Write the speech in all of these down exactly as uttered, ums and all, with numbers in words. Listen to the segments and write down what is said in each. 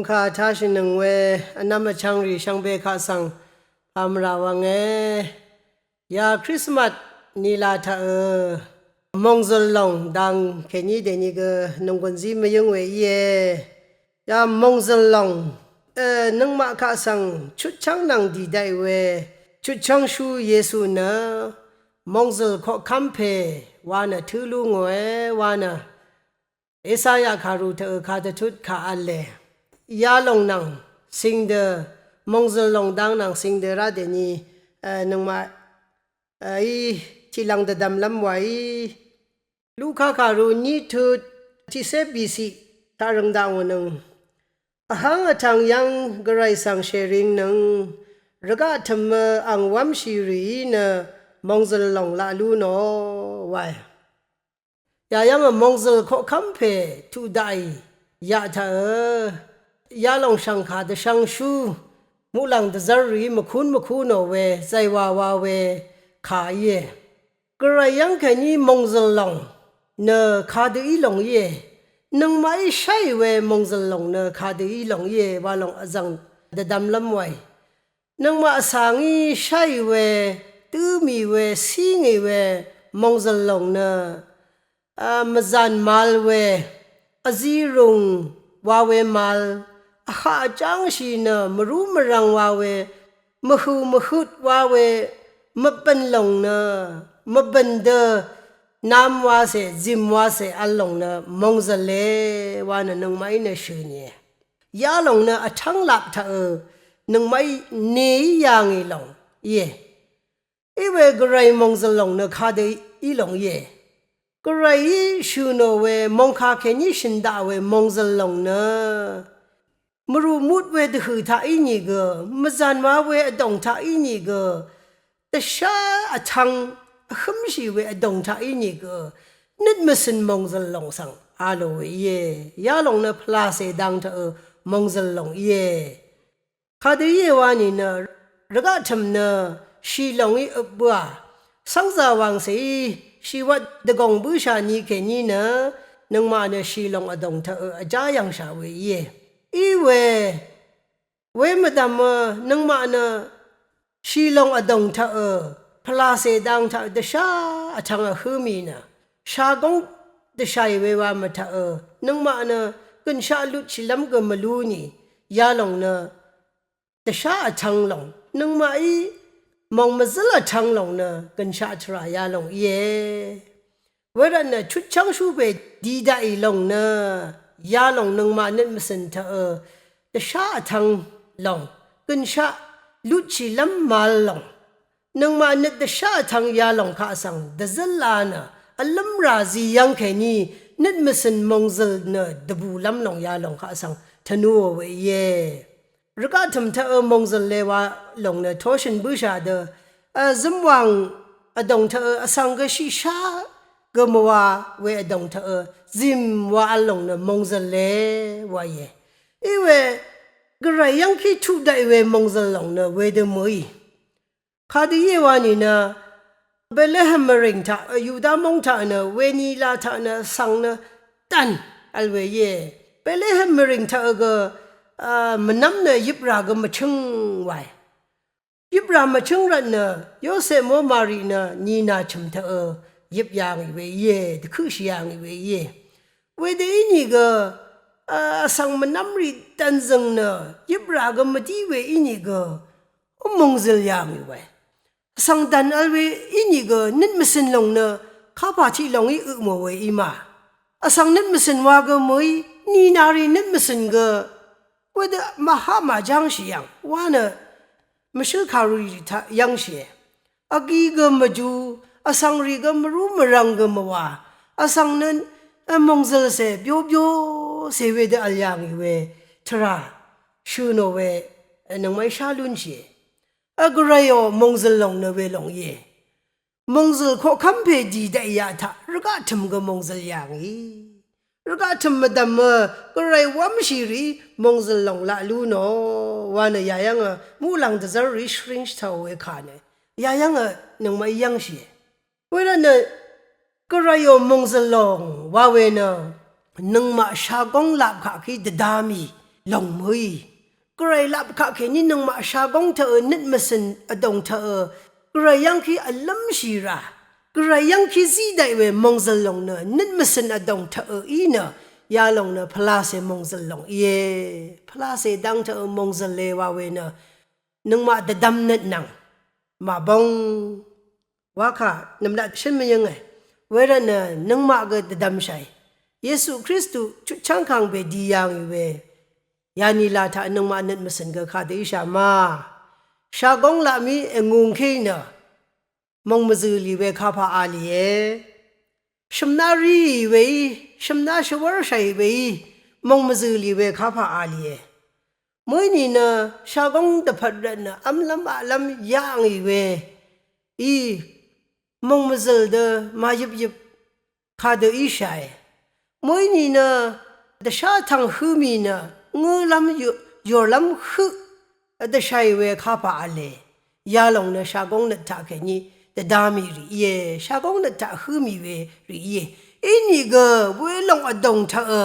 Kà tashìnøng we vnvm vchvngrì shvngbe kaq svng pàmvrà wvnge. Ya Krismas nila taqø mòngzø̀l lòng dang kèní dèní gø nònggùn zí mvyǿng we íe. Ya mòngzø̀l lòng, e, nøngmaq kaq svng chutchv́ng nvng dì daqì we chutchv́ngshú Yesu nø mòngzø̀l koqkv́m pè wa nø tǿ lú ngòe wa nø Esaya kàru taqø kàdvtut kà v̄le. Yalòng nvng singdø, mòngzø̀l lòng dang nvng singdø rá dèní, e, nøngmaq, e, í tiqlvng dvdvmlv́m wàí. Luka kàru ní tut tiqcé bìciq taq røng dakngò nøng. Vháng vtvng yv́ng Gvray svng shèringnøng, rvgaq tø̀mø ang wv́mshì rìí nø mòngzø̀l lòng laq lú nò wae. Yayv́ngø mòngzø̀l koqkv́m pè tuq daqì yaq taqø, yalòng shv̀ngkà dvshvngshú, muqlàng dvzv́r rìí mvkún mvkú nò we, zàywà wa we kà íe. Gvray yv́ng kèní mòngzø̀l lòng nø kadø í lòng íe. Nøngmaqí sháì we mòngzø̀l lòng nø kadø í lòng íe wa lòng vzv̀ng dvdvmlv́m wae. Nøngmaq vsvngí sháì we, tǿ mì we, cí ngì we mòngzø̀l lòng nø, a, mvzàn màvl we, vzirùng wa we màvl, vhaq vjángshì nø mvrú mvrvng wa we, mvhø̀ mvhøt wa we, mvbø̀n lòng nø, mvbø̀n dø, nam wacè, zìm wacè vl lòng nø mòngzø̀le wa nø nøngmaqí nø shø̀ nìe. Yalòng nø vtv́ng lap taqø nøngmaqí nèí yà ngì lòng íe. Iwe Gvray mòngzø̀l lòng nø kadø í lòng íe. Gvrayí shø̀ nò we mòngkà kèní shø̀n daq we mòngzø̀l lòng nø mvrù mut we dvhø̀ taq ínìgø, mvzàn wa we vdòng taq ínìgø, dvshá vtvng vhǿmshì we vdòng taq ínìgø, nøt mvcø̀n mòngzø̀l lòng svng a lò we íe. Yalòng nø pvlàcè dang taqø mòngzø̀l lòng íe. Kadø íe wa nìnø, rvgaq tø̀m nø shì lòng í øp bǿà, cv́ngzà wàngcèí shìwvt dvgòng bǿshà ni kèní nø, nøngmaq nø shì lòng vdòng taqø vjá yv̀ngshà we íe. Iwe, we mvdv̀mø nøngmaq nø shì lòng vdòng taqø, pvlàcè dang taq dvshá vtvng vhǿ mì nø, shagóng dvshàì we wa mvtaqø, nøngmaq nø gø̀nshaq lutshìlv́m gø mvlú nì, yalòng nø dvshá vtvng lòng, nøngmaqí mòng mvzǿl vtvng lòng nø gø̀nshaq tvrà yalòng íe. Wervtnø chutchv́ngshú pè di daqì lòng nø, yalòng nøngmaq nøt mvcø̀n taqø, dvshá vtvng lòng, gø̀nshaq lutshìlv́m màvl lòng, nøngmaq nøt dvshá vtvng yalòng kaq svng dvzǿlā nø, vlǿmrà zì yv́ng kèní, nøt mvcø̀n mòngzø̀l nø dvbùlv́m lòng yalòng kaq svng tvnuò we íe. Rvgaq tø̀m taqø mòngzø̀l le wa lòng nø toshø̀n bǿshà dø, a, zǿmwàng vdòng taqø vsvng gø shiqshá gø mvwa we vdòng taqø zìm wa vl lòng nø mòngzø̀l le wa íe. Iwe Gvray yv́ngkí tuq daqì we mòngzø̀l lòng nø wedø mø̀í. Kadø íe wa nìnø, Betlehem mvrìng taq, Yuda móng taq nø, weni la taq nø, svng nø, dv̀n vl we íe. Betlehem mvrìng taq gø, a, mvnv́m nø yøprà gø mvchǿng wae. Yøprà mvchǿng rvtnø, Yosep mò Mari nø, nìnà chø̀m taq, yøp yà ngì we íe, dvkøqshì yà ngì we íe. Wedø ínìgø, a, vsvng mvnv́mrì dv̀nzø̀ng nø, yøprà gø mvdí we ínìgø, mòngzø̀l yà ngì we. Vsvng dv̀n vl we ínìgø nøt mvcø̀n lòng nø kapà tiq lòng í ø mò we í ma. Vsvng nøt mvcø̀n wa gø mø̀í nìnàrì nøt mvcø̀n gø wedø màhá màjángshì yv̀ng wa nø mvshǿl kàrurì taq yv́ngshìe. Vgi gø mvju, vsvngrì gø mvrú mvrvng gø mvwà, vsvng nø mòngzø̀lcè byóbyócè wedø vl yà ngì we tvrà shø̀ nò we nøngmaqí shá lúnshìe. Gvrayò mòngzø̀l lòng nø welòng íe. Mòngzø̀l koqkv́m pè dì daqì yaq taq rvgaq tø̀m gø mòngzø̀l yà ngì. Rvgaq tø̀m mvdv̀mø Gvray wv́mshì rìí mòngzø̀l lòng laq lú nò wa nø yayv́ngø muqlàng dvzv́r rìí shvring shvtàò we kà nø yayv́ngø nøngmaqí yv́ngshìe. Wervtnø Gvrayò mòngzø̀l lòng wa we nø nøngmaq shagóng lap kaq kí dvda mì lòng mø̀í. Gvray lap kaq kèní nøngmaq shagóng taqø nøt mvcø̀n vdòng taqø Gvray yv́ngkí vlǿmshì rà, Gvray yv́ngkí zí daqì we mòngzø̀l lòng nø nøt mvcø̀n vdòng taqø í nø yalòng nø pvlacè mòngzø̀l lòng íe. Pvlacè dang taqø mòngzø̀l le wa we nø nøngmaq dvdvm nøt nvng màbóng wa kà nv̀mlat shǿn mvyǿnge. Wervtnø nøngmaq gø dvdvmshàì Yesu Kristu chutchv́ng kang bèdi yà ngì we yanila taq nøngmaq nøt mvcø̀n gø kadø íshà ma. Shagóng laq mí èngungkéí nø mòng mvzø̀lì we kapà a lìe. Shø̀mná ríì weí, shø̀mná shvwv́rshàì weí mòng mvzø̀lì we kapà a lìe. Mø̀í nìnø shagóng dvpvt rvtnø v́mlv́m aqlv́m yaq ngì we í mòng mvzø̀l dø màyøpyøp kadø íshàe. Mø̀í nìnø dvshá tv̀ng hø mì nø ngǿlv́m yò- yòrlv́m høq dvshàì we kapà v̄le. Yalòng nø shagóng nøt taq kèní dvda mì rì íe, shagóng nøt taq hø mì we rì íe. Inìgø welòng vdòng taqø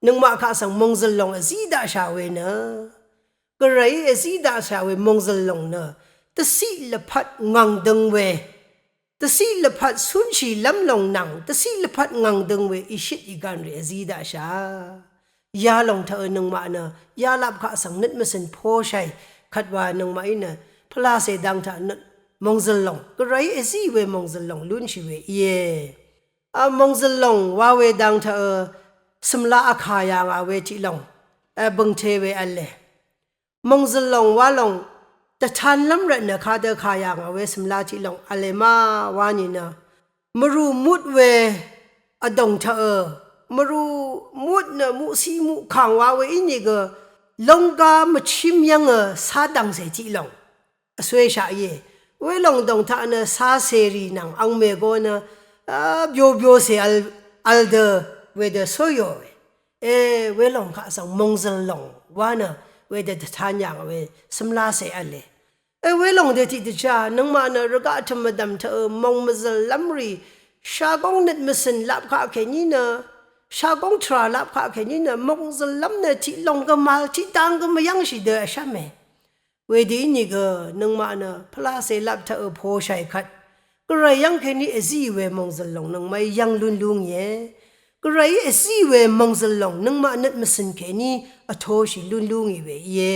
nøngmaq kaq svng mòngzø̀l lòng vzí daqshà we nø Gvrayí èzí daqshà we mòngzø̀l lòng nø dvciq lvpat ngv̀ngdøng we, dvciq lvpat cúnshìlv́m lòng nvng dvciq lvpat ngv̀ngdøng we ìshøt ìgv̀n rì èzí daqshà. Yalòng taqø nøngmaq nø yalap kaq svng nøt mvcø̀n poshàì kvt wa nøngmaqí nø pvlacè dang taq nøt mòngzø̀l lòng Gvrayí èzí we mòngzø̀l lòng lúnshì we íe. A mòngzø̀l lòng wa we dang taqø cø̀mla vkà yà ngà we tiq lòng a bø̀ngte we v̄le. Mòngzø̀l lòng wa lòng dvtanlv́m rvtnø kadø kà yà ngà we cø̀mla tiq lòng v̄le ma wa nìnø mvrù mut we vdòng taqø mvrù mut nø muqciq muqkàng wa we ínìgø lónggá mvchím yv́ngø cá dv̀ngcè tiq lòng vcweshaq íe. Welòng dòng taq nø cacèrì nvng angmè go nø a byobyocè vl vl dø wedø cóyòe. E welòng kaq svng mòngzø̀l lòng wa nø wedø dvtan yà ngà we cø̀mlacè v̄le. E welòng dø tiqdvchá nøngmaq nø rvgaq tø̀m mvdv̀m taqø mòng mvzø̀llv́m rì shagóng nøt mvcø̀n lap kaq kèní nø shagóng tvrà lap kaq kèní nø mòngzø̀llv́m nø tiq lòng gø màvl tiqdang gø mvyv́ngshì dø vshv́me. Wedø ínìgø nøngmaq nø pvlacè lap taqø poshàì kvt Gvray yv́ng kèní èzí we mòngzø̀l lòng nøngmaqí yv́ng lún lú ngìe. Gvrayí èzí we mòngzø̀l lòng nøngmaq nøt mvcø̀n kèní vtoshì lún lú ngì we íe.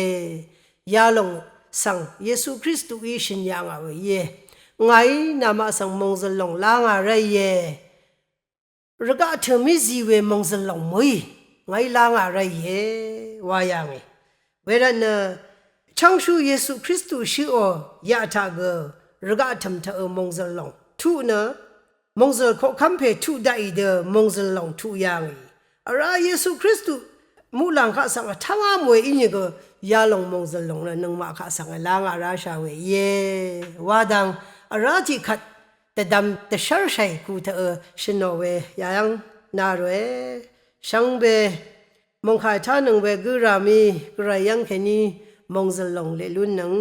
Yalòng svng Yesu Kristuí shø̀n yà ngà we íe. Ngàí namaq svng mòngzø̀l lòng lá ngà ráìe. Rvgaq tø̀mí zì we mòngzø̀l lòng mø̀í ngàí lá ngà ráìe wa yà ngì. Wervtnø chv́ngshú Yesu Kristu shøqò yaq taq gø rvgaq tø̀m taqø mòngzø̀l lòng tuq nø mòngzø̀l koqkv́m pè tuq daqì dø mòngzø̀l lòng tuq yà ngì. Vrá Yesu Kristu muqlàng kaq svng vtv́ngá mòe ínìgø yalòng mòngzø̀l lòng nø nøngmaq kaq svng èlá ngà ráshà we íe wa dang vrá tiqkvt dvdvm dvshv́rshàì ku taqø shø̀nò we yayv́ng na ròe. Shvngbe mòngkà tánøng we gǿ rà mí Gvray yv́ng kèní mòngzø̀l lòng leq lúnnøng